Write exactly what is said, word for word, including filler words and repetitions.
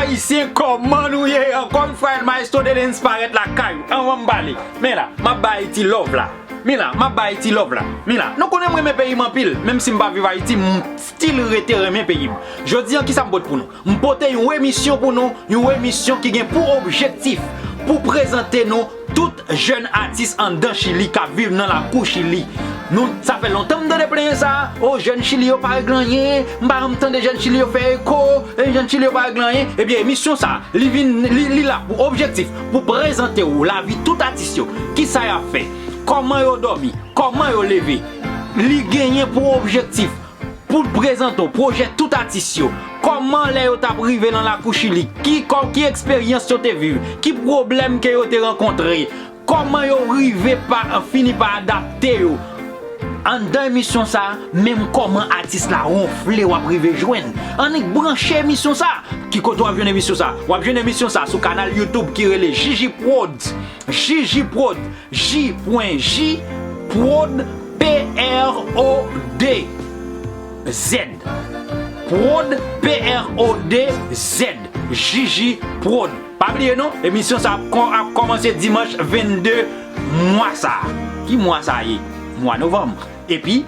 Ayisyen, kòman nou ye? Ankò yon fwa, Maestro Delens parèt lakay ou. Anvan m pale, men la, m ap ba Ayiti love la. Men la, m ap ba Ayiti love la. Men la, nou konnen m renmen peyi m anpil, menm si m pa viv Ayiti, m still rete renmen peyi m. Jodi an, kisa m pote pou nou? M pote yon emisyon pou nou, yon emisyon ki gen pou objektif pou prezante nou tout jèn atis anndan Chili k ap viv nan lakou Chili. Nou, sa fè lontan m tande plenyen sa a, o, jèn Chili yo pa regle anyen, m pa janm tande jèn Chili yo fè eko, e jèn Chili yo pa regle anyen. Ebyen, emisyon sa a, li vin, li, li la pou objektif, pou prezante w lavi tout atis yo, kisa y ap fè, kòman yo dòmi, kòman yo leve. Li genyen pou objektif pou l prezante w pwojè tout atis yo. Kòman lè yo t ap rive nan lakou Chili, ki, kò, ki eksperyans yo te viv, ki pwoblèm ke yo te rankontre, kòman yo rive pa, fini pa adapte yo. Anndan emisyon sa a, menm kòman atis la wonfle w ap rive jwenn. Annik branche emisyon sa a. Ki kote w ap jwenn emisyon sa a? W ap jwenn emisyon sa a sou kanal YouTube ki rele Jiji Prod. Jiji Prod. J pwen J Prod, P R O D Z. Prod, P R O D Z. Jiji Prod. Pa bliye non, emisyon sa ap kò-, ap kòmanse dimanch vennde mwa sa a. Ki mwa sa a ye? Mwa novanm. Epi,